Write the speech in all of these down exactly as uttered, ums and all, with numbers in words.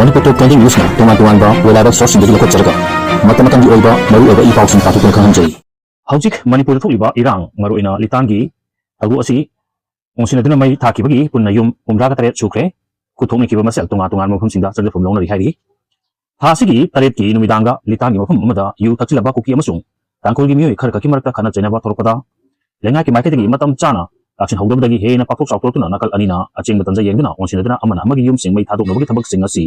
Manipur Top twenty Newsꯅ ꯇꯣꯉꯥꯟ ꯇꯣꯉꯥꯟꯕ reliable sourceꯁꯤꯡꯗꯒꯤ ꯂꯧꯈꯠꯆꯔꯒ ꯃꯇꯝ ꯃꯇꯝꯒꯤ ꯑꯣꯏꯕ ꯃꯔꯨꯑꯣꯏꯕ ꯏ ꯄꯥꯎꯁꯤꯡ ꯄꯥꯊꯣꯛꯇꯨꯅ ꯈꯪꯍꯟꯖꯔꯤ꯫ ꯍꯧꯖꯤꯛ ꯃꯅꯤꯄꯨꯔꯗ ꯊꯣꯛꯂꯤꯕ ꯏꯔꯥꯡ, ꯃꯔꯨꯑꯣꯏꯅ ꯂꯤꯇꯥꯟꯒꯤ ꯊꯧꯗꯣꯛ ꯑꯁꯤ ꯉꯣꯟꯁꯤꯟꯅꯗꯨꯅ ꯃꯩ ꯊꯥꯈꯤꯕꯒꯤ ꯄꯨꯟꯅ ꯌꯨꯝ ꯍꯨꯝꯗ꯭ꯔꯥꯒ ꯇꯔꯦꯠ ꯁꯨꯈ꯭ꯔꯦ꯫ ꯈꯨꯠꯊꯣꯛꯅꯈꯤꯕ ꯃꯁꯦꯜ ꯇꯣꯉꯥꯟ ꯇꯣꯉꯥꯟꯕ ꯃꯐꯝꯁꯤꯡꯗ ꯆꯪꯖꯐꯝ ꯂꯧꯅꯔꯤ ꯍꯥꯏꯔꯤ꯫ ꯊꯥ ꯑꯁꯤꯒꯤ ꯇꯔꯦꯠꯀꯤ ꯅꯨꯃꯤꯗꯥꯡꯗ ꯂꯤꯇꯥꯟꯒꯤ ꯃꯐꯝ ꯑꯃꯗ ꯌꯨ ꯊꯛꯆꯤꯜꯂꯕ ꯀꯨꯀꯤ ꯑꯃꯁꯨꯡ ꯇꯥꯡꯈꯨꯜꯒꯤ ꯃꯤꯑꯣꯏ ꯈꯔ ꯈꯛꯀꯤ ꯃꯔꯛꯇ ꯈꯠꯅ ꯆꯩꯅꯕ ꯊꯣꯔꯛꯄꯗ, ꯂꯩꯉꯥꯛꯀꯤ ꯃꯥꯏꯀꯩꯗꯒꯤ ꯃꯇꯝ ꯆꯥꯅ ꯂꯥꯛꯁꯤꯟꯍꯧꯗꯕꯗꯒꯤ ꯍꯦꯟꯅ ꯄꯥꯛꯊꯣꯛ ꯆꯥꯎꯊꯣꯔꯛꯇꯨꯅ ꯅꯥꯀꯜ ꯑꯅꯤꯅ ꯑꯆꯦꯡꯕ ꯇꯟꯖ ꯌꯦꯡꯗꯨꯅ ꯑꯣꯟꯁꯤꯟꯅꯗꯨꯅ ꯑꯃꯅ ꯑꯃꯒꯤ ꯌꯨꯝꯁꯤꯡ ꯃꯩ ꯊꯥꯗꯣꯛꯅꯕꯒꯤ ꯊꯕꯛꯁꯤꯡ ꯑꯁꯤ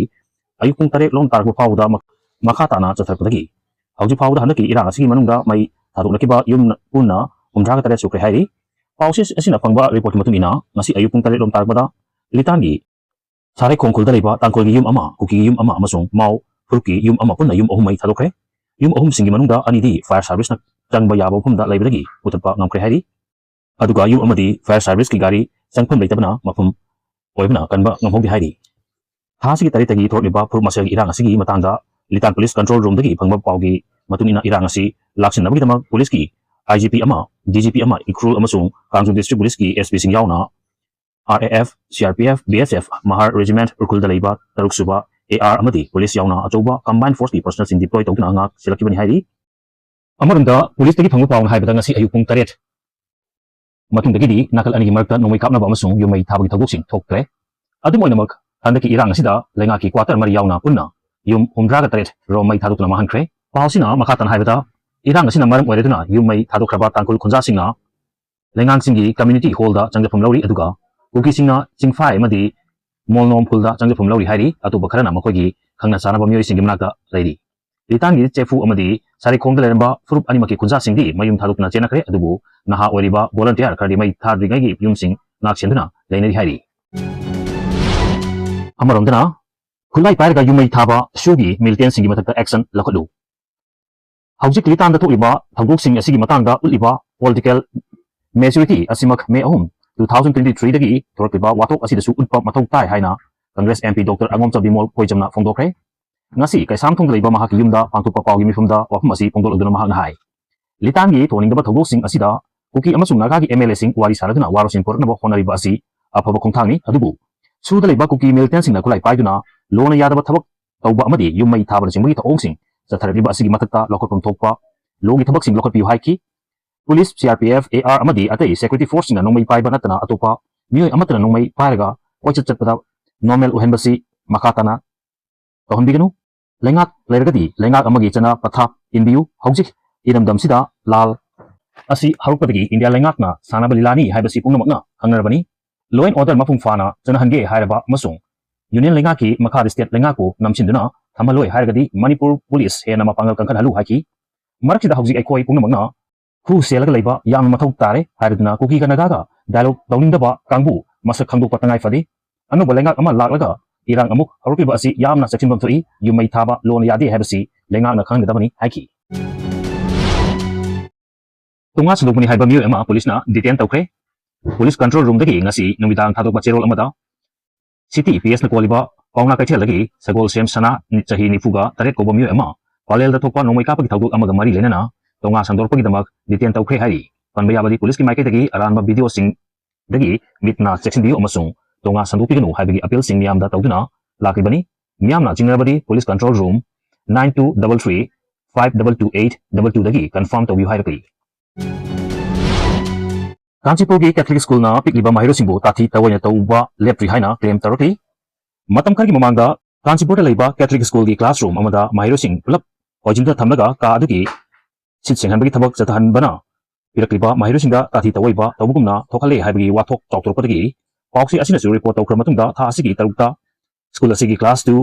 ꯑꯌꯨꯛ ꯄꯨꯡ ꯇꯔꯦꯠ ꯂꯣꯝ ꯇꯥꯔꯛꯄ ꯐꯥꯎꯕꯗ ꯃꯈ-, ꯃꯈꯥ ꯇꯥꯅ ꯆꯠꯊꯔꯛꯄꯗꯒꯤ ꯍꯧꯖꯤꯛ ꯐꯥꯎꯕꯗ ꯍꯟꯗꯛꯀꯤ ꯏꯔꯥꯡ ꯑꯁꯤꯒꯤ ꯃꯅꯨꯡꯗ ꯃꯩ ꯊꯥꯗꯣꯛꯅꯈꯤꯕ ꯌꯨꯝ ꯄꯨꯟꯅ ꯍꯨꯝꯗ꯭ꯔꯥꯒ ꯇꯔꯦꯠ ꯁꯨꯈ꯭ꯔꯦ ꯍꯥꯏꯔꯤ꯫ ꯄꯥꯎ ꯑꯁꯤꯅ ꯐꯪꯕ ꯔꯤꯄꯣꯔꯠꯀꯤ ꯃꯇꯨꯡ ꯏꯟꯅ, ꯉꯁꯤ ꯑꯌꯨꯛ ꯄꯨꯡ ꯇꯔꯦꯠ ꯂꯣꯝ ꯇꯥꯔꯛꯄꯗ ꯂꯤꯇꯥꯟꯒꯤ ꯁꯥꯔꯩꯈꯣꯡ ꯈꯨꯜꯗ ꯂꯩꯕ ꯇꯥꯡꯈꯨꯜꯒꯤ ꯌꯨꯝ ꯑꯃ, ꯀꯨꯀꯤꯒꯤ ꯌꯨꯝ ꯑꯃ ꯑꯃꯁꯨꯡ ꯃꯥꯎ ꯐꯨꯔꯨꯞꯀꯤ ꯌꯨꯝ ꯑꯃ ꯄꯨꯟꯅ ꯌꯨꯝ ꯑꯍꯨꯝ ꯃꯩ ꯊꯥꯗꯣꯛꯈ꯭ꯔꯦ꯫ ꯌꯨꯝ ꯑꯍꯨꯝꯁꯤꯡꯒꯤ ꯃꯅꯨꯡꯗ ꯑꯅꯤꯗꯤ fire serviceꯅ ꯆꯪꯕ ꯌꯥꯕ ꯃꯐꯝꯗ ꯂꯩꯕꯗꯒꯤ ꯃꯨꯊꯠꯄ ꯉꯝꯈ꯭ꯔꯦ ꯍꯥꯏꯔꯤ꯫ ꯑꯗꯨꯒ ꯌꯨꯝ ꯑꯃꯗꯤ fire serviceꯀꯤ ꯒꯥꯔꯤ ꯆꯪꯐꯝ ꯂꯩꯇꯕꯅ ꯃꯐꯝ ꯑꯣꯏꯕꯅ ꯀꯟꯕ ꯉꯝꯍꯧꯗꯦ ꯍꯥꯏꯔꯤ꯫ ꯊꯥ ꯑꯁꯤꯒꯤ ꯇꯔꯦꯠꯇꯒꯤ ꯊꯣꯛꯂꯛꯂꯤꯕ ꯐꯨꯔꯨꯞ ꯃꯁꯦꯜꯒꯤ ꯏꯔꯥꯡ ꯑꯁꯤꯒꯤ ꯃꯇꯥꯡꯗ ꯂꯤꯇꯥꯟ ꯄꯨꯂꯤꯁ ꯀꯟꯇ꯭ꯔꯣꯜ ꯔꯨꯝꯗꯒꯤ ꯐꯪꯕ ꯄꯥꯎꯒꯤ ꯃꯇꯨꯡ ꯏꯟꯅ, ꯏꯔꯥꯡ ꯑꯁꯤ ꯂꯥꯛꯁꯤꯟꯅꯕꯒꯤꯗꯃꯛ ꯄꯨꯂꯤꯁꯀꯤ ꯑꯥꯏ ꯖꯤ ꯄꯤ ꯑꯃ, ꯗꯤ ꯖꯤ ꯄꯤ ꯑꯃ, ꯎꯈ꯭ꯔꯨꯜ ꯑꯃꯁꯨꯡ ꯀꯥꯡꯖꯨ ꯗꯤꯁꯇ꯭ꯔꯤꯛ ꯄꯨꯂꯤꯁꯀꯤ ꯑꯦꯁ ꯄꯤꯁꯤꯡ ꯌꯥꯎꯅ R A F, C R P F, B S F, Mahar regiment ꯎꯈ꯭ꯔꯨꯜꯗ ꯂꯩꯕ ꯇꯔꯨꯛ ꯁꯨꯕ ꯑꯦ ꯑꯥꯔ ꯑꯃꯗꯤ ꯄꯨꯂꯤꯁ ꯌꯥꯎꯅ ꯑꯆꯧꯕ ꯀꯝꯕꯥꯏꯟ ꯐꯣꯔꯁꯀꯤ ꯄꯔꯁꯅꯦꯜꯁꯤꯡ ꯗꯤꯄ꯭ꯂꯣꯏ ꯇꯧꯗꯨꯅ ꯉꯥꯛ ꯁꯦꯜꯂꯛꯈꯤꯕꯅꯤ ꯍꯥꯏꯔꯤ꯫ ꯑꯃꯔꯣꯝꯗ ꯄꯨꯂꯤꯁꯇꯒꯤ ꯐꯪꯕ ꯄꯥꯎꯅ ꯍꯥꯏꯕꯗ, ꯉꯁꯤ ꯑꯌꯨꯛ ꯄꯨꯡ ꯇꯔꯦꯠ ꯃꯇꯨꯡꯗꯒꯤꯗꯤ ꯅꯥꯀꯜ ꯑꯅꯤꯒꯤ ꯃꯔꯛꯇ ꯅꯣꯡꯃꯩ ꯀꯥꯞꯅꯕ ꯑꯃꯁꯨꯡ ꯌꯨꯝ ꯃꯩ ꯊꯥꯕꯒꯤ ꯊꯧꯗꯣꯛꯁꯤꯡ ꯊꯣꯛꯇ꯭ꯔꯦ꯫ ꯑꯗꯨꯝ ꯑꯣꯏꯅꯃꯛ, ꯍꯟꯗꯛꯀꯤ ꯏꯔꯥꯡ ꯑꯁꯤꯗ ꯂꯩꯉꯥꯛꯀꯤ ꯀ꯭ꯋꯥꯇꯔ ꯃꯔꯤ ꯌꯥꯎꯅ ꯄꯨꯟꯅ ꯌꯨꯝ ꯍꯨꯝꯗ꯭ꯔꯥꯒ ꯇꯔꯦꯠ ꯔꯣꯝ ꯃꯩ ꯊꯥꯗꯣꯛꯇꯨꯅ ꯃꯥꯡꯍꯟꯈ꯭ꯔꯦ꯫ ꯄꯥꯎꯁꯤꯅ ꯃꯈꯥ ꯇꯥꯅ ꯍꯥꯏꯕꯗ, ꯏꯔꯥꯡ ꯑꯁꯤꯅ ꯃꯔꯝ ꯑꯣꯏꯔꯗꯨꯅ ꯌꯨꯝ ꯃꯩ ꯊꯥꯗꯣꯛꯈ꯭ꯔꯕ ꯇꯥꯡꯈꯨꯜ ꯈꯨꯟꯖꯥꯁꯤꯡꯅ ꯂꯩꯉꯥꯡꯁꯤꯡꯒꯤ ꯀꯝꯃ꯭ꯌꯨꯅꯤꯇꯤ ꯍꯣꯜꯗ ꯆꯪꯖꯐꯝ ꯂꯧꯔꯤ, ꯑꯗꯨꯒ ꯀꯨꯀꯤꯁꯤꯡꯅ ꯆꯤꯡꯐꯥꯏ ꯑꯃꯗꯤ ꯃꯣꯜꯅꯣꯝ ꯈꯨꯜꯗ ꯆꯪꯖꯐꯝ ꯂꯧꯔꯤ ꯍꯥꯏꯔꯤ꯫ ꯑꯇꯣꯞꯄ ꯈꯔꯅ ꯃꯈꯣꯏꯒꯤ ꯈꯪꯅ ꯆꯥꯟꯅꯕ ꯃꯤꯑꯣꯏꯁꯤꯡꯒꯤ ꯃꯅꯥꯛꯇ ꯂꯩꯔꯤ꯫ ꯂꯤꯇꯥꯟꯒꯤ ꯆꯦꯐꯨ ꯑꯃꯗꯤ ꯁꯥꯔꯩꯈꯣꯡꯗ ꯂꯩꯔꯝꯕ ꯐꯨꯔꯨꯞ ꯑꯅꯤꯃꯛꯀꯤ ꯈꯨꯟꯖꯥꯁꯤꯡꯗꯤ ꯃꯌꯨꯝ ꯊꯥꯗꯣꯛꯇꯨꯅ ꯆꯦꯟꯅꯈ꯭ꯔꯦ, ꯑꯗꯨꯕꯨ ꯅꯍꯥ ꯑꯣꯏꯔꯤꯕ ꯚꯣꯂꯟꯇꯤꯌꯔ ꯈꯔꯗꯤ ꯃꯩ ꯊꯥꯗ꯭ꯔꯤꯉꯩꯒꯤ ꯌꯨꯝꯁꯤꯡ ꯉꯥꯛ ꯁꯦꯟꯗꯨꯅ ꯂꯩꯅꯔꯤ ꯍꯥꯏꯔꯤ꯫ ꯑꯃꯔꯣꯝꯗꯅ, ꯈꯨꯠꯂꯥꯏ ꯄꯥꯏꯔꯒ ꯌꯨꯝ ꯃꯩ ꯊꯥꯕ ꯁꯨꯒꯤ ꯃꯤꯂꯤꯇꯦꯟꯁꯤꯡꯒꯤ ꯃꯊꯛꯇ ꯑꯦꯛꯁꯟ ꯂꯧꯈꯠꯂꯨ꯫ ꯍꯧꯖꯤꯛ ꯂꯤꯇꯥꯟꯗ ꯊꯣꯛꯂꯤꯕ ꯊꯧꯗꯣꯛꯁꯤꯡ ꯑꯁꯤꯒꯤ ꯃꯇꯥꯡꯗ ꯎꯠꯂꯤꯕ ꯄꯣꯂꯤꯇꯤꯀꯦꯜ ꯃꯦꯆꯨꯔꯤꯇꯤ ꯑꯁꯤꯃꯛ ꯃꯦ ꯑꯍꯨꯝ, two thousand twenty threeꯗꯒꯤ ꯊꯣꯔꯛꯂꯤꯕ ꯋꯥꯊꯣꯛ ꯑꯁꯤꯗꯁꯨ ꯎꯠꯄ ꯃꯊꯧ ꯇꯥꯏ ꯍꯥꯏꯅ Congress M P doctor ꯑꯉꯣꯝꯆꯥ Bimol ꯀꯣꯏꯖꯝꯅ ꯐꯣꯡꯗꯣꯛꯈ꯭ꯔꯦ꯫ ꯉꯁꯤ ꯀꯩꯁꯥꯝꯊꯣꯡꯗ ꯂꯩꯕ ꯃꯍꯥꯛꯀꯤ ꯌꯨꯝꯗ ꯄꯥꯡꯊꯣꯛꯄ ꯄꯥꯎꯒꯤ ꯃꯤꯐꯝꯗ ꯋꯥꯐꯝ ꯑꯁꯤ ꯐꯣꯡꯗꯣꯛꯂꯗꯨꯅ ꯃꯍꯥꯛꯅ ꯍꯥꯏ, ꯂꯤꯇꯥꯟꯒꯤ ꯊꯣꯛꯍꯟꯅꯤꯡꯗꯕ ꯊꯧꯗꯣꯛꯁꯤꯡ ꯑꯁꯤꯗ ꯀꯨꯀꯤ ꯑꯃꯁꯨꯡ ꯅꯥꯒꯥꯒꯤ ꯑꯦꯝ ꯑꯦꯜ ꯑꯦꯁꯤꯡ ꯋꯥꯔꯤ ꯁꯥꯅꯗꯨꯅ ꯋꯥꯔꯣꯏꯁꯤꯟ ꯄꯨꯔꯛꯅꯕ ꯍꯣꯠꯅꯔꯤꯕ ꯑꯁꯤ ꯑꯐꯕ ꯈꯣꯡꯊꯥꯡꯅꯤ, ꯑꯗꯨꯕꯨ ꯁꯨꯗ ꯂꯩꯕ ꯀꯨꯀꯤ ꯃꯤꯂꯤꯇꯦꯟꯁꯤꯡꯅ ꯈꯨꯠꯂꯥꯏ ꯄꯥꯏꯗꯨꯅ ꯂꯣꯅ ꯌꯥꯗꯕ ꯊꯕꯛ ꯇꯧꯕ ꯑꯃꯗꯤ ꯌꯨꯝ ꯃꯩ ꯊꯥꯕꯅꯆꯤꯡꯕꯒꯤ ꯊꯧꯑꯣꯡꯁꯤꯡ ꯆꯠꯊꯔꯛꯂꯤꯕ ꯑꯁꯤꯒꯤ ꯃꯊꯛꯇ ꯂꯧꯈꯠꯐꯝ ꯊꯣꯛꯄ ꯂꯣꯒꯤ ꯊꯕꯛꯁꯤꯡ ꯂꯧꯈꯠꯄꯤꯌꯨ ꯍꯥꯏꯈꯤ꯫ ꯄꯨꯂꯤꯁ, ꯁꯤ R P F, A R ꯑꯃꯗꯤ ꯑꯇꯩ ꯁꯦꯀ꯭ꯌꯨꯔꯤꯇꯤ ꯐꯣꯔꯁꯁꯤꯡꯅ ꯅꯣꯡꯃꯩ ꯄꯥꯏꯕ ꯅꯠꯇꯅ ꯑꯇꯣꯞꯄ ꯃꯤꯑꯣꯏ ꯑꯃꯠꯇꯅ ꯅꯣꯡꯃꯩ ꯄꯥꯏꯔꯒ ꯀꯣꯏꯆꯠ ꯆꯠꯄꯗ ꯅꯣꯔꯃꯦꯜ ꯑꯣꯏꯍꯟꯕꯁꯤ ꯃꯈꯥ ꯇꯥꯅ ꯇꯧꯍꯟꯕꯤꯒꯅꯨ꯫ ꯂꯩꯉꯥꯛ ꯂꯩꯔꯒꯗꯤ ꯂꯩꯉꯥꯛ ꯑꯃꯒꯤ ꯆꯠꯅ ꯄꯊꯥꯞ ꯏꯟꯕꯤꯌꯨ꯫ ꯍꯧꯖꯤꯛ ꯏꯔꯝꯗꯝꯁꯤꯗ ꯂꯥꯜ ꯑꯁꯤ ꯍꯧꯔꯛꯄꯗꯒꯤ ꯏꯟꯗꯤꯌꯥ ꯂꯩꯉꯥꯛꯅ ꯁꯥꯟꯅꯕ ꯂꯤꯂꯥꯅꯤ ꯍꯥꯏꯕꯁꯤ ꯄꯨꯝꯅꯃꯛꯅ ꯈꯪꯅꯔꯕꯅꯤ꯫ Law and order ꯃꯄꯨꯡ ꯐꯥꯅ ꯆꯠꯅꯍꯟꯒꯦ ꯍꯥꯏꯔꯕ ꯑꯃꯁꯨꯡ ꯌꯨꯅꯤꯌꯟ ꯂꯩꯉꯥꯛꯀꯤ ꯃꯈꯥꯗ ꯁ꯭ꯇꯦꯠ ꯂꯩꯉꯥꯛꯄꯨ ꯅꯝꯁꯤꯟꯗꯨꯅ ꯊꯝꯍꯜꯂꯣꯏ ꯍꯥꯏꯔꯒꯗꯤ ꯃꯅꯤꯄꯨꯔ ꯄꯨꯂꯤꯁ ꯍꯦꯟꯅ ꯃꯄꯥꯡꯒꯜ ꯀꯟꯈꯠꯍꯜꯂꯨ ꯍꯥꯏꯈꯤ꯫ ꯃꯔꯛꯁꯤꯗ ꯍꯧꯖꯤꯛ ꯑꯩꯈꯣꯏ ꯄꯨꯝꯅꯃꯛꯅ ꯈꯨ ꯁꯦꯜꯂꯒ ꯂꯩꯕ ꯌꯥꯝꯅ ꯃꯊꯧ ꯇꯥꯔꯦ ꯍꯥꯏꯔꯗꯨꯅ ꯀꯨꯀꯤꯒ ꯅꯥꯒꯥꯒ ꯗꯥꯏꯂꯣꯒ ꯇꯧꯅꯤꯡꯗꯕ ꯀꯥꯡꯕꯨ ꯃꯁꯛ ꯈꯪꯗꯣꯛꯄ ꯇꯉꯥꯏ ꯐꯗꯦ꯫ ꯑꯅꯧꯕ ꯂꯩꯉꯥꯛ ꯑꯃ ꯂꯥꯛꯂꯒ ꯏꯔꯥꯡ ꯑꯃꯨꯛ ꯍꯧꯔꯛꯂꯤꯕ ꯑꯁꯤ ꯌꯥꯝꯅ ꯆꯦꯛꯁꯤꯟꯐꯝ ꯊꯣꯛꯏ꯫ ꯌꯨꯝ ꯃꯩ ꯊꯥꯕ ꯂꯣꯅ ꯌꯥꯗꯦ ꯍꯥꯏꯕꯁꯤ ꯂꯩꯉꯥꯛꯅ ꯈꯪꯍꯟꯒꯗꯕꯅꯤ ꯍꯥꯏꯈꯤ꯫ ꯇꯣꯉꯥ ꯁꯟꯗꯣꯛꯄꯅꯤ ꯍꯥꯏꯕ ꯃꯤꯑꯣꯏ ꯑꯃ ꯄꯨꯂꯤꯁꯅ ꯗꯤꯇꯦꯟ ꯇꯧꯈ꯭ꯔꯦ꯫ ꯄꯨꯂꯤꯁ ꯀꯟꯇ꯭ꯔꯣꯜ ꯔꯨꯝꯗꯒꯤ ꯉꯁꯤ ꯅꯨꯃꯤꯗꯥꯡ ꯊꯥꯗꯣꯛꯄ ꯆꯦꯔꯣꯜ ꯑꯃꯗ ꯁꯤꯇꯤ ꯄꯤ ꯑꯦꯁꯅ ꯀꯣꯜꯂꯤꯕ ꯄꯥꯎꯅꯥ ꯀꯩꯊꯦꯜꯗꯒꯤ ꯁꯒꯣꯜꯁꯦꯝ ꯁꯅꯥ, ꯆꯍꯤ ꯅꯤꯐꯨꯒ ꯇꯔꯦꯠ ꯀꯧꯕ ꯃꯤꯑꯣꯏ ꯑꯃ ꯄꯥꯂꯦꯜꯗ ꯊꯣꯛꯄ ꯅꯣꯡꯃꯩ ꯀꯥꯞꯄꯒꯤ ꯊꯧꯗꯣꯛ ꯑꯃꯒ ꯃꯔꯤ ꯂꯩꯅꯅ ꯇꯣꯉꯥ ꯁꯟꯗꯣꯔꯛꯄꯒꯤꯗꯃꯛ ꯗꯤꯇꯦꯟ ꯇꯧꯈ꯭ꯔꯦ ꯍꯥꯏꯔꯤ꯫ ꯄꯟꯕ ꯌꯥꯕꯗꯤ ꯄꯨꯂꯤꯁꯀꯤ ꯃꯥꯏꯀꯩꯗꯒꯤ ꯑꯔꯥꯟꯕ ꯚꯤꯗꯤꯑꯣꯁꯤꯡꯗꯒꯤ ꯃꯤꯠ ꯅꯥ ꯆꯦꯛꯁꯤꯟꯕꯤꯌꯨ ꯑꯃꯁꯨꯡ ꯇꯣꯉꯥ ꯁꯟꯗꯣꯛꯄꯤꯒꯅꯨ ꯍꯥꯏꯕꯒꯤ ꯑꯄꯤꯜꯁꯤꯡ ꯃꯤꯌꯥꯝꯗ ꯇꯧꯗꯨꯅ ꯂꯥꯛꯂꯤꯕꯅꯤ꯫ ꯃꯤꯌꯥꯝꯅ ꯆꯤꯡꯅꯔꯕꯗꯤ police control room nine two double three five double two eight double twoꯗꯒꯤ ꯀꯟꯐꯥꯔꯝ ꯇꯧꯕꯤꯌꯨ ꯍꯥꯏꯔꯛꯂꯤ꯫ ꯀꯥꯟꯆꯤꯄꯨꯔꯒꯤ ꯀꯦꯊꯂꯤꯛ ꯁ꯭ꯀꯨꯜꯅ ꯄꯤꯛꯂꯤꯕ ꯃꯍꯩꯔꯣꯏꯁꯤꯡꯕꯨ ꯇꯥꯊꯤ ꯇꯥꯑꯣꯏꯅ ꯇꯧꯕ ꯂꯦꯞꯇ꯭ꯔꯤ ꯍꯥꯏꯅ ꯀ꯭ꯂꯦꯝ ꯇꯧꯔꯛꯂꯤ꯫ ꯃꯇꯝ ꯈꯔꯒꯤ ꯃꯃꯥꯡꯗ ꯀꯥꯟꯆꯤꯄꯨꯔꯗ ꯂꯩꯕ ꯀꯦꯊꯂꯤꯛ ꯁ꯭ꯀꯨꯜꯒꯤ ꯀ꯭ꯂꯥꯁꯔꯨꯝ ꯑꯃꯗ ꯃꯍꯩꯔꯣꯏꯁꯤꯡ ꯄꯨꯂꯞ ꯍꯣꯏꯖꯤꯟꯗ ꯊꯝꯂꯒ ꯀꯥ ꯑꯗꯨꯒꯤ ꯁꯤꯠ ꯁꯦꯡꯍꯟꯕꯒꯤ ꯊꯕꯛ ꯆꯠꯊꯍꯟꯕꯅ ꯄꯤꯔꯛꯂꯤꯕ ꯃꯍꯩꯔꯣꯏꯁꯤꯡꯗ ꯇꯥꯊꯤ ꯇꯥꯑꯣꯏꯕ ꯇꯧꯕꯒꯨꯝꯅ ꯊꯣꯛꯍꯜꯂꯦ ꯍꯥꯏꯕꯒꯤ ꯋꯥꯊꯣꯛ ꯆꯥꯎꯊꯣꯔꯛꯄꯗꯒꯤ ꯄꯥꯎꯆꯦ ꯑꯁꯤꯅꯁꯨ ꯔꯤꯄꯣꯔꯠ ꯇꯧꯈ꯭ꯔ ꯃꯇꯨꯡꯗ ꯊꯥ ꯑꯁꯤꯒꯤ ꯇꯔꯨꯛꯇ ꯁ꯭ꯀꯨꯜ ꯑꯁꯤꯒꯤ ꯀ꯭ꯂꯥꯁ two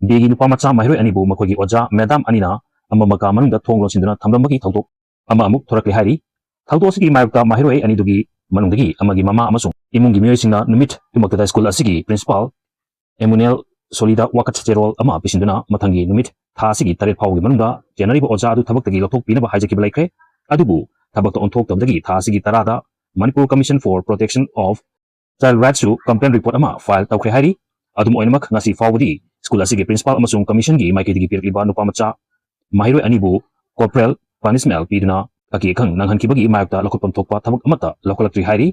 Bꯒꯤ ꯅꯨꯄꯥ ꯃꯆꯥ ꯃꯍꯩꯔꯣꯏ ꯑꯅꯤꯕꯨ ꯃꯈꯣꯏꯒꯤ ꯑꯣꯖꯥ ꯃꯦꯗꯥꯝ ꯑꯅꯤꯅ ꯑꯃꯝꯕ ꯀꯥ ꯃꯅꯨꯡꯗ ꯊꯣꯡ ꯂꯣꯟꯁꯤꯟꯗꯨꯅ ꯊꯝꯂꯝꯕꯒꯤ ꯊꯧꯗꯣꯛ ꯑꯃ ꯑꯃꯨꯛ ꯊꯣꯔꯛꯂꯦ ꯍꯥꯏꯔꯤ꯫ ꯊꯧꯗꯣꯛ ꯑꯁꯤꯒꯤ ꯃꯥꯌꯣꯛꯇ ꯃꯍꯩꯔꯣꯏ ꯑꯅꯤꯗꯨꯒꯤ ꯃꯅꯨꯡꯗꯒꯤ ꯑꯃꯒꯤ ꯃꯃꯥ ꯑꯃꯁꯨꯡ ꯏꯃꯨꯡꯒꯤ ꯃꯤꯑꯣꯏꯁꯤꯡꯅ ꯅꯨꯃꯤꯠ ꯇꯨꯃꯛꯇꯗ ꯁ꯭ꯀꯨꯜ ꯑꯁꯤꯒꯤ ꯄ꯭ꯔꯤꯟꯁꯤꯄꯥꯜ ꯑꯦꯃꯨꯅꯦꯜ ꯁꯣꯂꯤꯗ ꯋꯥꯀꯠ ꯆꯦꯔꯣꯜ ꯑꯃ ꯄꯤꯁꯤꯟꯗꯨꯅ ꯃꯊꯪꯒꯤ ꯅꯨꯃꯤꯠ ꯊꯥ ꯑꯁꯤꯒꯤ ꯇꯔꯦꯠ ꯐꯥꯎꯕꯒꯤ ꯃꯅꯨꯡꯗ ꯆꯦꯟꯅꯔꯤꯕ ꯑꯣꯖꯥ ꯑꯗꯨ ꯊꯕꯛꯇꯒꯤ ꯂꯧꯊꯣꯛꯄꯤꯅꯕ ꯍꯥꯏꯖꯈꯤꯕ ꯂꯩꯈ꯭ꯔꯦ꯫ ꯑꯗꯨꯕꯨ ꯊꯕꯛꯇ ꯑꯣꯟꯊꯣꯛꯇꯕꯗꯒꯤ ꯊꯥ ꯑꯁꯤꯒꯤ ꯇꯔꯥꯗ Manipur Commission for Protection of Child Rightsꯁꯨ complaint report ꯑꯃ file ꯇꯧꯈ꯭ꯔꯦ ꯍꯥꯏꯔꯤ꯫ ꯑꯗꯨꯝ ꯑꯣꯏꯅꯃꯛ, ꯉꯁꯤ ꯐꯥꯎꯕꯗꯤ ꯁ꯭ꯀꯨꯜ ꯑꯁꯤꯒꯤ ꯄ꯭ꯔꯤꯟꯁꯤꯄꯥꯜ ꯑꯃꯁꯨꯡ ꯀꯃꯤꯁꯟꯒꯤ ꯃꯥꯏꯀꯩꯗꯒꯤ ꯄꯤꯔꯛꯂꯤꯕ ꯅꯨꯄꯥ ꯃꯆꯥ ꯃꯍꯩꯔꯣꯏ ꯑꯅꯤꯕꯨ corporal punishment ꯄꯤꯗꯨꯅ ꯑꯀꯤ ꯑꯈꯪ ꯅꯪꯍꯟꯈꯤꯕꯒꯤ ꯃꯥꯌꯣꯛꯇ ꯂꯧꯈꯠꯐꯝ ꯊꯣꯛꯄ ꯊꯕꯛ ꯑꯃꯠꯇ ꯂꯧꯈꯠꯂꯛꯇ꯭ꯔꯤ ꯍꯥꯏꯔꯤ꯫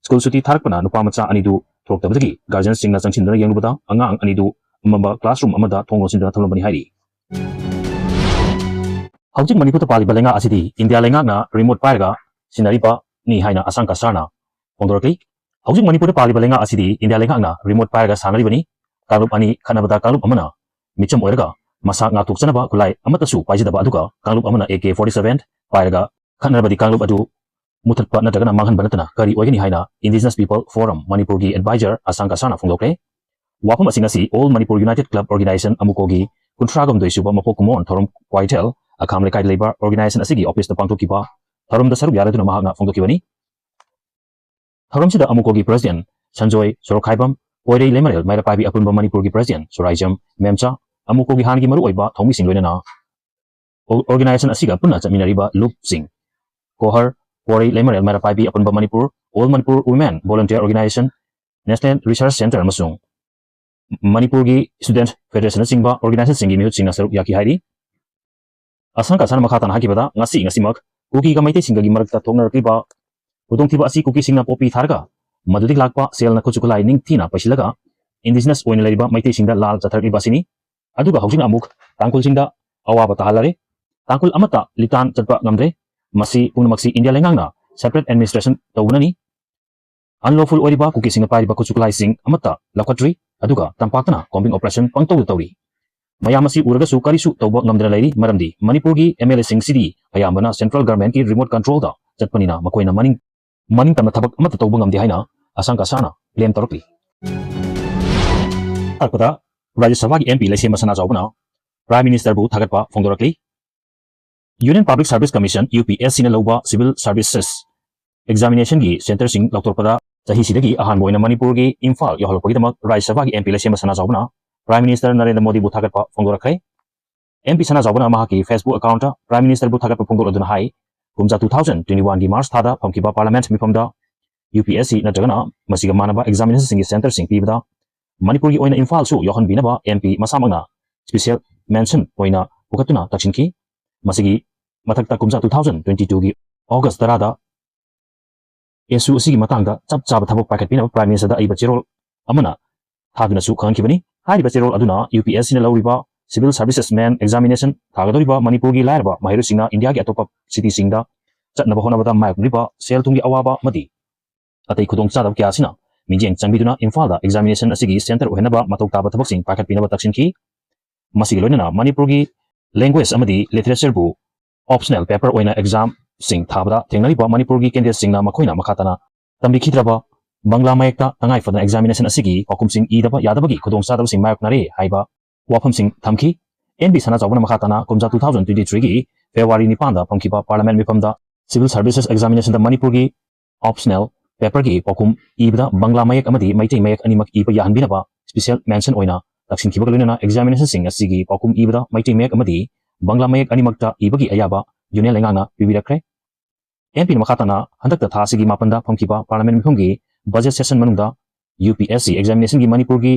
ꯁ꯭ꯀꯨꯜ ꯁꯨꯇꯤ ꯊꯥꯔꯛꯄꯅ ꯅꯨꯄꯥ ꯃꯆꯥ ꯑꯅꯤꯗꯨ ꯊꯣꯔꯛꯇꯕꯗꯒꯤ guardianꯁꯤꯡꯅ ꯆꯪꯁꯤꯟꯗꯨꯅ ꯌꯦꯡꯂꯨꯕꯗ ꯑꯉꯥꯡ ꯑꯅꯤꯗꯨ ꯃꯝꯕ classroom ꯑꯃꯗ ꯊꯣꯡ ꯂꯣꯟꯁꯤꯟꯗꯨꯅ ꯊꯝꯂꯝꯕꯅꯤ ꯍꯥꯏꯔꯤ꯫ ꯍꯧꯖꯤꯛ ꯃꯅꯤꯄꯨꯔꯗ ꯄꯥꯜꯂꯤꯕ ꯂꯩꯉꯥꯛ ꯑꯁꯤꯗꯤ ꯏꯟꯗꯤꯌꯥ ꯂꯩꯉꯥꯛꯅ remote ꯄꯥꯏꯔꯒ ꯁꯤꯟꯅꯔꯤꯕꯅꯤ ꯍꯥꯏꯅ ꯑꯁꯥꯡꯀ ꯁꯔꯅ ꯐꯣꯡꯗꯣꯔꯛꯂꯤ꯫ ꯍꯧꯖꯤꯛ ꯃꯅꯤꯄꯨꯔꯗ ꯄꯥꯜꯂꯤꯕ ꯂꯩꯉꯥꯛ ꯑꯁꯤꯗꯤ ꯏꯟꯗꯤꯌꯥ ꯂꯩꯉꯥꯛꯅ remote ꯄꯥꯏꯔꯒ ꯁꯥꯟꯅꯔꯤꯕꯅꯤ꯫ ꯀꯥꯡꯂꯨꯞ ꯑꯅꯤ ꯈꯠꯅꯕꯗ ꯀꯥꯡꯂꯨꯞ ꯑꯃꯅ ꯃꯤꯆꯝ ꯑꯣꯏꯔꯒ ꯃꯁꯥ ꯉꯥꯛꯊꯣꯛꯆꯅꯕ ꯈꯨꯠꯂꯥꯏ ꯑꯃꯠꯇꯁꯨ ꯄꯥꯏꯖꯗꯕ ꯑꯗꯨꯒ ꯀꯥꯡꯂꯨꯞ ꯑꯃꯅ A K forty seven ꯄꯥꯏꯔꯒ ꯈꯠꯅꯔꯕꯗꯤ ꯀꯥꯡꯂꯨꯞ ꯑꯗꯨ ꯃꯨꯊꯠꯄ ꯅꯠꯇ꯭ꯔꯒꯅ ꯃꯥꯡꯍꯟꯕ ꯅꯠꯇꯅ ꯀꯔꯤ ꯑꯣꯏꯒꯅꯤ ꯍꯥꯏꯅ Indigenous People Forum ꯃꯅꯤꯄꯨꯔꯒꯤ advisor ꯑꯁꯥꯡꯀ ꯁꯔꯅ ꯐꯣꯡꯗꯣꯛꯈ꯭ꯔꯦ꯫ ꯋꯥꯐꯝ ꯑꯁꯤ ꯉꯁꯤ All Manipur United Club Organization ꯑꯃꯨꯀꯣꯒꯤ ꯀꯨꯟꯊ꯭ꯔꯥꯒ ꯍꯨꯝꯗꯣꯏ ꯁꯨꯕ ꯃꯄꯣꯛ ꯀꯨꯝꯑꯣꯟ ꯊꯧꯔꯝ ꯀ꯭ꯋꯥꯏꯊꯦꯜ ꯑꯈꯥꯝ ꯂꯩꯀꯥꯏꯗ ꯂꯩꯕ organization ꯑꯁꯤꯒꯤ officeꯇ ꯄꯥꯡꯊꯣꯛꯈꯤꯕ ꯊꯧꯔꯝꯗ ꯁꯔꯨꯛ ꯌꯥꯔꯗꯨꯅ ꯃꯍꯥꯛꯅ ꯐꯣꯡꯗꯣꯛꯈꯤꯕꯅꯤ꯫ ꯊꯧꯔꯝꯁꯤꯗ ꯑꯃꯨꯀꯣꯒꯤ president ꯁꯟꯖꯣꯏ ꯁꯣꯔꯣꯛꯈꯥꯏꯕꯝ, ꯄꯣꯏꯔꯩ ꯂꯩꯃꯔꯦꯜ ꯃꯩꯔꯥ ꯄꯥꯏꯕꯤ ꯑꯄꯨꯟꯕ ꯃꯅꯤꯄꯨꯔꯒꯤ president ꯁꯨꯔꯥꯏꯖꯝ ꯃꯦꯝꯆꯥ, ꯑꯃꯨꯀꯣꯒꯤ ꯍꯥꯟꯅꯒꯤ ꯃꯔꯨꯑꯣꯏꯕ ꯊꯧꯃꯤꯁꯤꯡ ꯂꯣꯏꯅꯅ ꯑꯣ-, organization ꯑꯁꯤꯒ ꯄꯨꯟꯅ ꯆꯠꯃꯤꯟꯅꯔꯤꯕ ꯂꯨꯞꯁꯤꯡ, ꯀꯣꯍꯔ, ꯄꯣꯏꯔꯩ ꯂꯩꯃꯔꯦꯜ ꯃꯩꯔꯥ ꯄꯥꯏꯕꯤ ꯑꯄꯨꯟꯕ Manipur, All Manipur Women Volunteer Organization, National Research Centre ꯑꯃꯁꯨꯡ ꯃꯅꯤꯄꯨꯔꯒꯤ Student Federationꯅꯆꯤꯡꯕ organizationꯁꯤꯡꯒꯤ ꯃꯤꯍꯨꯠꯁꯤꯡꯅ ꯁꯔꯨꯛ ꯌꯥꯈꯤ ꯍꯥꯏꯔꯤ꯫ ꯑꯁꯥꯡꯀ ꯁꯔꯅ ꯃꯈꯥ ꯇꯥꯅ ꯍꯥꯏꯈꯤꯕꯗ, ꯉꯁꯤ ꯉꯁꯤꯃꯛ ꯀꯨꯀꯤꯒ ꯃꯩꯇꯩꯁꯤꯡꯒꯒꯤ ꯃꯔꯛꯇ ꯊꯣꯛꯅꯔꯛꯂꯤꯕ ꯈꯨꯗꯣꯡꯊꯤꯕ ꯑꯁꯤ ꯀꯨꯀꯤꯁꯤꯡꯅ ꯄꯣꯛꯄꯤ ꯊꯥꯔꯒ ꯃꯗꯨꯗꯒꯤ ꯂꯥꯛꯄ ꯁꯦꯜꯅ ꯈꯨꯠꯁꯨ ꯈꯨꯠꯂꯥꯏ ꯅꯤꯡꯊꯤꯅ ꯄꯩꯁꯤꯜꯂꯒ Indigenous ꯑꯣꯏꯅ ꯂꯩꯔꯤꯕ ꯃꯩꯇꯩꯁꯤꯡꯗ ꯂꯥꯜ ꯆꯠꯊꯔꯛꯂꯤꯕ ꯑꯁꯤꯅꯤ꯫ ꯑꯗꯨꯒ ꯍꯧꯖꯤꯛꯅ ꯑꯃꯨꯛ ꯇꯥꯡꯈꯨꯜꯁꯤꯡꯗ ꯑꯋꯥꯕ ꯇꯥꯍꯜꯂꯔꯦ꯫ ꯇꯥꯡꯈꯨꯜ ꯑꯃꯠꯇ ꯂꯤꯇꯥꯟ ꯆꯠꯄ ꯉꯝꯗ꯭ꯔꯦ꯫ ꯃꯁꯤ ꯄꯨꯝꯅꯃꯛꯁꯤ ꯏꯟꯗꯤꯌꯥ ꯂꯩꯉꯥꯛꯅ separate administration ꯇꯧꯕꯅꯅꯤ꯫ Unlawful ꯑꯣꯏꯔꯤꯕ ꯀꯨꯀꯤꯁꯤꯡꯅ ꯄꯥꯏꯔꯤꯕ ꯈꯨꯠꯁꯨ ꯈꯨꯠꯂꯥꯏꯁꯤꯡ ꯑꯃꯠꯇ ꯂꯧꯈꯠꯇ꯭ꯔꯤ꯫ ꯑꯗꯨꯒ ꯇꯝꯄꯥꯛꯇꯅ combing operation ꯄꯪꯇꯧꯗ ꯇꯧꯔꯤ꯫ ꯃꯌꯥꯝ ꯑꯁꯤ ꯎꯔꯒꯁꯨ ꯀꯔꯤꯁꯨ ꯇꯧꯕ ꯉꯝꯗꯅ ꯂꯩꯔꯤ꯫ ꯃꯔꯝꯗꯤ ꯃꯅꯤꯄꯨꯔꯒꯤ MLAꯁꯤꯡꯁꯤꯗꯤ ꯑꯌꯥꯝꯕꯅ central governmentꯀꯤ remote controlꯗ ꯆꯠꯄꯅꯤꯅ ꯃꯈꯣꯏꯅ ꯃꯅꯤꯡ, ꯃꯅꯤꯡ ꯇꯝꯅ ꯊꯕꯛ ꯑꯃꯠꯇ ꯇꯧꯕ ꯉꯝꯗꯦ ꯍꯥꯏꯅ ꯑꯁꯥꯡꯀ ꯁꯔꯅ claim ꯇꯧꯔꯛꯂꯤ꯫ ꯊꯥꯔꯛꯄꯗ ꯔꯥꯖ꯭ꯌ ꯁꯚꯥꯒꯤ MP ꯂꯩꯁꯦꯝꯕ ꯁꯅꯥꯖꯥꯎꯕꯅ Prime Ministerꯕꯨ ꯊꯥꯒꯠꯄ ꯐꯣꯡꯗꯣꯔꯛꯂꯤ꯫ Union Public Service Commission, UPSCꯅ ꯂꯧꯕ civil services examinationꯒꯤ centreꯁꯤꯡ ꯂꯥꯎꯊꯣꯛꯄꯗ ꯆꯍꯤꯁꯤꯗꯒꯤ ꯑꯍꯥꯟꯕ ꯑꯣꯏꯅ ꯃꯅꯤꯄꯨꯔꯒꯤ ꯏꯝꯐꯥꯜ ꯌꯧꯍꯜꯂꯛꯄꯒꯤꯗꯃꯛ ꯔꯥꯖ꯭ꯌ ꯁꯚꯥꯒꯤ MP ꯂꯩꯁꯦꯝꯕ ꯁꯅꯥꯖꯥꯎꯕꯅ Prime Minister ꯅꯔꯦꯟꯗ꯭ꯔ ꯃꯣꯗꯤꯕꯨ ꯊꯥꯒꯠꯄ ꯐꯣꯡꯗꯣꯔꯛꯈ꯭ꯔꯦ꯫ MP ꯁꯅꯥꯖꯥꯎꯕꯅ ꯃꯍꯥꯛꯀꯤ Facebook accountꯇ Prime Ministerꯕꯨ ꯊꯥꯒꯠꯄ ꯐꯣꯡꯗꯣꯛꯂꯗꯨꯅ ꯍꯥꯏ, ꯀꯨꯝꯖꯥ two thousand twenty oneꯒꯤ March ꯊꯥꯗ ꯐꯝꯈꯤꯕ Parliament ꯃꯤꯐꯝꯗ UPSC ꯅꯠꯇ꯭ꯔꯒꯅ ꯃꯁꯤꯒ ꯃꯥꯟꯅꯕ examinationꯁꯤꯡꯒꯤ centreꯁꯤꯡ ꯄꯤꯕꯗ ꯃꯅꯤꯄꯨꯔꯒꯤ ꯑꯣꯏꯅ ꯏꯝꯐꯥꯜꯁꯨ ꯌꯥꯎꯍꯟꯕꯤꯅꯕ MP ꯃꯁꯥꯃꯛꯅ special mention ꯑꯣꯏꯅ ꯄꯨꯈꯠꯇꯨꯅ ꯇꯛꯁꯤꯟꯈꯤ꯫ ꯃꯁꯤꯒꯤ ꯃꯊꯛꯇ ꯀꯨꯝꯖꯥ two thousand twenty twoꯒꯤ August ꯇꯔꯥꯗ issue ꯑꯁꯤꯒꯤ ꯃꯇꯥꯡꯗ ꯆꯞ ꯆꯥꯕ ꯊꯕꯛ ꯄꯥꯏꯈꯠꯄꯤꯅꯕ Prime Ministerꯗ ꯑꯏꯕ ꯆꯦꯔꯣꯜ ꯑꯃꯅ ꯊꯥꯗꯨꯅꯁꯨ ꯈꯪꯍꯟꯈꯤꯕꯅꯤ꯫ ꯍꯥꯏꯔꯤꯕ ꯆꯦꯔꯣꯜ ꯑꯗꯨꯅ UPSCꯅ ꯂꯧꯔꯤꯕ Civil Services Main Examination ꯊꯥꯒꯗꯧꯔꯤꯕ ꯃꯅꯤꯄꯨꯔꯒꯤ ꯂꯥꯏꯔꯕ ꯃꯍꯩꯔꯣꯏꯁꯤꯡꯅ ꯏꯟꯗꯤꯌꯥꯒꯤ ꯑꯇꯣꯞꯄ cityꯁꯤꯡꯗ ꯆꯠꯅꯕ ꯍꯣꯠꯅꯕꯗ ꯃꯥꯌꯣꯛꯅꯔꯤꯕ ꯁꯦꯜ ꯊꯨꯝꯒꯤ ꯑꯋꯥꯕ ꯑꯃꯗꯤ ꯑꯇꯩ ꯈꯨꯗꯣꯡꯆꯥꯗꯕ ꯀꯌꯥ ꯑꯁꯤꯅ ꯃꯤꯠꯌꯦꯡ ꯆꯪꯕꯤꯗꯨꯅ ꯏꯝꯐꯥꯜꯗ examination ꯑꯁꯤꯒꯤ centre ꯑꯣꯏꯍꯟꯅꯕ ꯃꯊꯧ ꯇꯥꯕ ꯊꯕꯛꯁꯤꯡ ꯄꯥꯏꯈꯠꯄꯤꯅꯕ ꯇꯛꯁꯤꯟꯈꯤ꯫ ꯃꯁꯤꯒ ꯂꯣꯏꯅꯅ ꯃꯅꯤꯄꯨꯔꯒꯤ language ꯑꯃꯗꯤ literatureꯕꯨ optional paper ꯑꯣꯏꯅ examꯁꯤꯡ ꯊꯥꯕꯗ ꯊꯦꯡꯅꯔꯤꯕ ꯃꯅꯤꯄꯨꯔꯒꯤ candidateꯁꯤꯡꯅ ꯃꯈꯣꯏꯅ ꯃꯈꯥ ꯇꯥꯅ ꯇꯝꯕꯤꯈꯤꯗ꯭ꯔꯕ ꯕꯪꯒ꯭ꯂꯥ ꯃꯌꯦꯛꯇ ꯇꯉꯥꯏ ꯐꯗꯅ examination ꯑꯁꯤꯒꯤ ꯄꯥꯎꯈꯨꯝꯁꯤꯡ ꯏꯗꯕ ꯌꯥꯗꯕꯒꯤ ꯈꯨꯗꯣꯡꯆꯥꯗꯕꯁꯤꯡ ꯃꯥꯌꯣꯛꯅꯔꯦ ꯍꯥꯏꯕ ꯋꯥꯐꯝꯁꯤꯡ ꯊꯝꯈꯤ꯫ ꯑꯦꯟ ꯕꯤ ꯁꯅꯥꯆꯥꯎꯕꯅ ꯃꯈꯥ ꯇꯥꯅ ꯀꯨꯝꯖꯥ two thousand twenty threeꯒꯤ February ꯅꯤꯄꯥꯟꯗ ꯐꯝꯈꯤꯕ Parliament ꯃꯤꯐꯝꯗ Civil Services Examinationꯗ ꯃꯅꯤꯄꯨꯔꯒꯤ optional paperꯒꯤ ꯄꯥꯎꯈꯨꯝ ꯏꯕꯗ ꯕꯪꯒ꯭ꯂꯥ ꯃꯌꯦꯛ ꯑꯃꯗꯤ ꯃꯩꯇꯩ ꯃꯌꯦꯛ ꯑꯅꯤꯃꯛ ꯏꯕ ꯌꯥꯍꯟꯕꯤꯅꯕ special mention ꯑꯣꯏꯅ ꯇꯛꯁꯤꯟꯈꯤꯕꯒ ꯂꯣꯏꯅꯅ examinationꯁꯤꯡ ꯑꯁꯤꯒꯤ ꯄꯥꯎꯈꯨꯝ ꯏꯕꯗ ꯃꯩꯇꯩ ꯃꯌꯦꯛ ꯑꯃꯗꯤ ꯕꯪꯒ꯭ꯂꯥ ꯃꯌꯦꯛ ꯑꯅꯤꯃꯛꯇ ꯏꯕꯒꯤ ꯑꯌꯥꯕ Union ꯂꯩꯉꯥꯛꯅ ꯄꯤꯕꯤꯔꯛꯈ꯭ꯔꯦ꯫ ꯑꯦꯟ ꯄꯤꯅ ꯃꯈꯥ ꯇꯥꯅ ꯍꯟꯗꯛꯇ ꯊꯥ ꯑꯁꯤꯒꯤ ꯃꯥꯄꯟꯗ ꯐꯝꯈꯤꯕ Parliament ꯃꯤꯐꯝꯒꯤ budget session ꯃꯅꯨꯡꯗ UPSC examinationꯒꯤ ꯃꯅꯤꯄꯨꯔꯒꯤ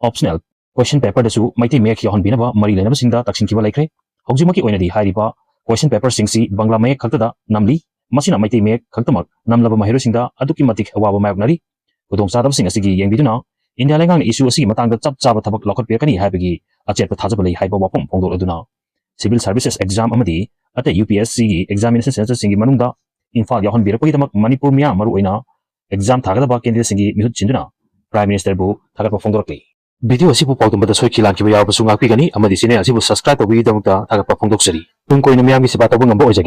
optional question paperꯗꯁꯨ ꯃꯩꯇꯩ ꯃꯌꯦꯛ ꯌꯥꯎꯍꯟꯕꯤꯅꯕ ꯃꯔꯤ ꯂꯩꯅꯕꯁꯤꯡꯗ ꯇꯛꯁꯤꯟꯈꯤꯕ ꯂꯩꯈ꯭ꯔꯦ꯫ ꯍꯧꯖꯤꯛꯃꯛꯀꯤ ꯑꯣꯏꯅꯗꯤ ꯍꯥꯏꯔꯤꯕ question paperꯁꯤꯡꯁꯤ ꯕꯪꯒ꯭ꯂꯥ ꯃꯌꯦꯛ ꯈꯛꯇꯗ ꯅꯝꯂꯤ꯫ ꯃꯁꯤꯅ ꯃꯩꯇꯩ ꯃꯌꯦꯛ ꯈꯛꯇꯃꯛ ꯅꯝꯂꯕ ꯃꯍꯩꯔꯣꯏꯁꯤꯡꯗ ꯑꯗꯨꯛꯀꯤ ꯃꯇꯤꯛ ꯑꯋꯥꯕ ꯃꯥꯌꯣꯛꯅꯔꯤ꯫ ꯈꯨꯗꯣꯡꯆꯥꯗꯕꯁꯤꯡ ꯑꯁꯤꯒꯤ ꯌꯦꯡꯕꯤꯗꯨꯅ ꯏꯟꯗꯤꯌꯥ ꯂꯩꯉꯥꯛꯅ issue ꯑꯁꯤꯒꯤ ꯃꯇꯥꯡꯗ ꯆꯞ ꯆꯥꯕ ꯊꯕꯛ ꯂꯧꯈꯠꯄꯤꯔꯛꯀꯅꯤ ꯍꯥꯏꯕꯒꯤ ꯑꯆꯦꯠꯄ ꯊꯥꯖꯕ ꯂꯩ ꯍꯥꯏꯕ ꯋꯥꯐꯝ ꯐꯣꯡꯗꯣꯛꯂꯗꯨꯅ Civil Services Exam ꯑꯃꯗꯤ ꯑꯇꯩ UPSCꯒꯤ examination centreꯁꯤꯡꯒꯤ ꯃꯅꯨꯡꯗ ꯏꯝꯐꯥꯜ ꯌꯥꯎꯍꯟꯕꯤꯔꯛꯄꯒꯤꯗꯃꯛ ꯃꯅꯤꯄꯨꯔ ꯃꯤꯌꯥꯝ ꯃꯔꯨꯑꯣꯏꯅ exam ꯊꯥꯒꯗꯕ candidateꯁꯤꯡꯒꯤ ꯃꯤꯍꯨꯠ ꯁꯤꯟꯗꯨꯅ Prime Ministerꯕꯨ ꯊꯥꯒꯠꯄ ꯐꯣꯡꯗꯣꯔꯛꯂꯤ꯫ Video ꯑꯁꯤꯕꯨ ꯄꯥꯎꯗꯝꯕꯗ ꯁꯣꯏꯈꯤ ꯂꯥꯟꯈꯤꯕ ꯌꯥꯎꯔꯕꯁꯨ ꯉꯥꯛꯄꯤꯒꯅꯤ ꯑꯃꯗꯤ channel ꯑꯁꯤꯕꯨ subscribe ꯇꯧꯕꯤꯕꯒꯤꯗꯃꯛꯇ ꯊꯥꯒꯠꯄ ꯐꯣꯡꯗꯣꯛꯆꯔꯤ꯫ ꯇꯨꯡ ꯀꯣꯏꯅ ꯃꯤꯌꯥꯝꯒꯤ ꯁꯦꯕꯥ ꯇꯧꯕ ꯉꯝꯕ ꯑꯣꯏꯖꯒꯦ꯫